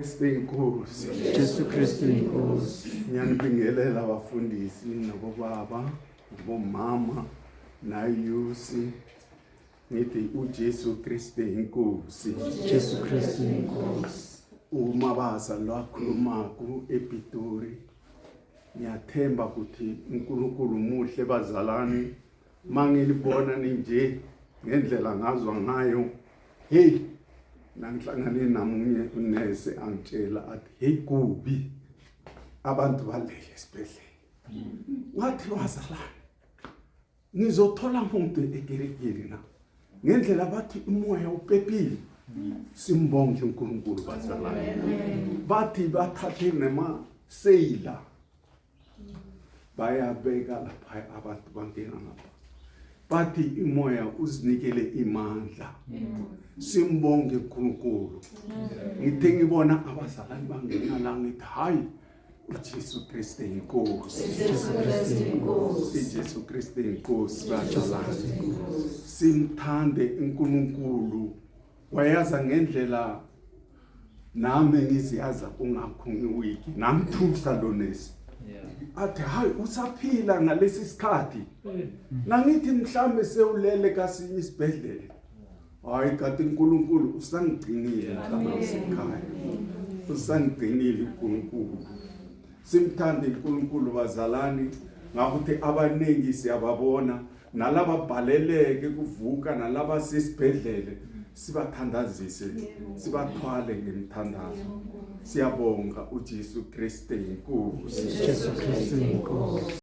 Kristu inkosi. Jesu Kristu inkosi. Ngiyanibingelela abafundisi nabobaba, nabomama nayusi. Ngithi uJesu Kristu inkosi. Jesu Kristu inkosi. Umabaza lwakhulumako ePitori. Ngiyathemba ukuthi uNkulunkulu muhle bazalwane. Mangilibona ninje ngendlela ngazwa ngayo. Hey, nangihlangane namunye unese angitshela athi hey kubi abantu balele esibhedlela. Ngathi bazalwane ngizothola umuntu ekerekeni na ngendlela bathi umoya upepile simbonge uNkulunkulu bazalwane bathi bathathe nemaseyila bayabeka lapha abantu bangena ngapha bathi imoya uzinikele imandla simbonge uNkulunkulu ngithe ngibona abazalwane bangena la ngithi hayi uJesu Kristu inkosi Jesu Kristu inkosi. uJesu Kristu inkosi bazalwane simthande uNkulunkulu wayaza ngendlela nami ngiziyaza kungakho ngiwiki namthusa lo nesi athi hayi usaphila ngalesi sikhathi nangithi mhlambe sewulele kasinye isibhedlela hayi kanti uNkulunkulu usangigcinile mhlawumbe usekhaya usangigcinile uNkulunkulu simthande uNkulunkulu bazalani ngakuthi abaningi siyababona nalaba bhaleleke kuvuka nalaba sesibhedlele sibathandazise sibathwale ngemthandazo siyabonga uJesu Kristu inkosi Jesu Kristu inkosi.